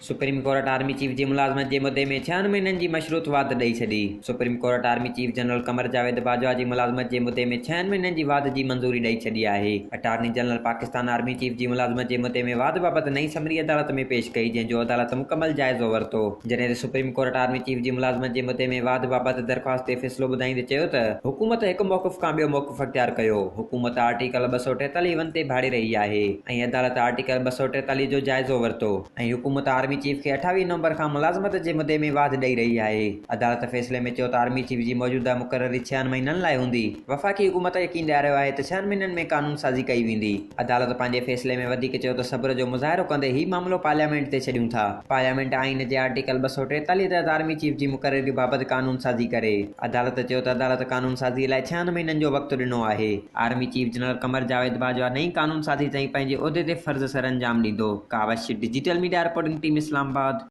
Supreme court army chief جي ملازمت جي مدي ۾ ڇهن مهينن جي مشروط واڌ ڏئي ڇڏي. Supreme court army chief general Qamar Javed Bajwa جي ملازمت جي مدي ۾ ڇهن مهينن جي واڌ جي منظوري ڏئي ڇڏي آهي. Attorney general Pakistan army chief جي ملازمت جي مدي ۾ واڌ بابت نئين سمري عدالت ۾ پيش ڪئي جنهن جو عدالت مڪمل جائزو ورتو. جڏهن ته سپريم ڪورٽ آرمي چيف جي ملازمت جي مدي ۾ واڌ بابت درخواست تي فيصلو ٻڌائيندي چيو ته حڪومت هڪ موقف کان ٻيو موقف اختيار ڪيو، حڪومت آرٽيڪل 243 ون تي ڀاڙي رهي آهي. ۽ عدالت آرٽيڪل 243 جو جائزو ورتو ۽ حڪومت آرمي چيف کي 28 نومبر کان ملازمت جي مدي ۾ واڌ ڏئي رهي آهي. عدالت فيصلي ۾ چيو ته آرمي چيف جي موجوده مقرري ڇهن مهينن لاء هوندي. وفاقي حڪومت يقين ڏياريو آهي ته ڇهن مهينن ۾ قانون سازي ڪئي ويندي. عدالت پنهنجي فيصلي ۾ وڌيڪ چيو ته صبر جو مظاهرو ڪندي هي معاملو پارليامينٽ تي ڇڏيون ٿا. پارليامينٽ آئين جي آرٽيڪل 243 تحت آرمي چيف جي مقرري بابت قانون سازي ڪري. عدالت چيو ته عدالت قانون سازي لاء ڇهن مهينن جو وقت ڏنو آهي. Army chief general Qamar Javed Bajwa نئين قانون سازي تائين پنهنجي عهدي تي فرض سرانجام ڏيندو. Kawish, digital media reporting team, Islamabad.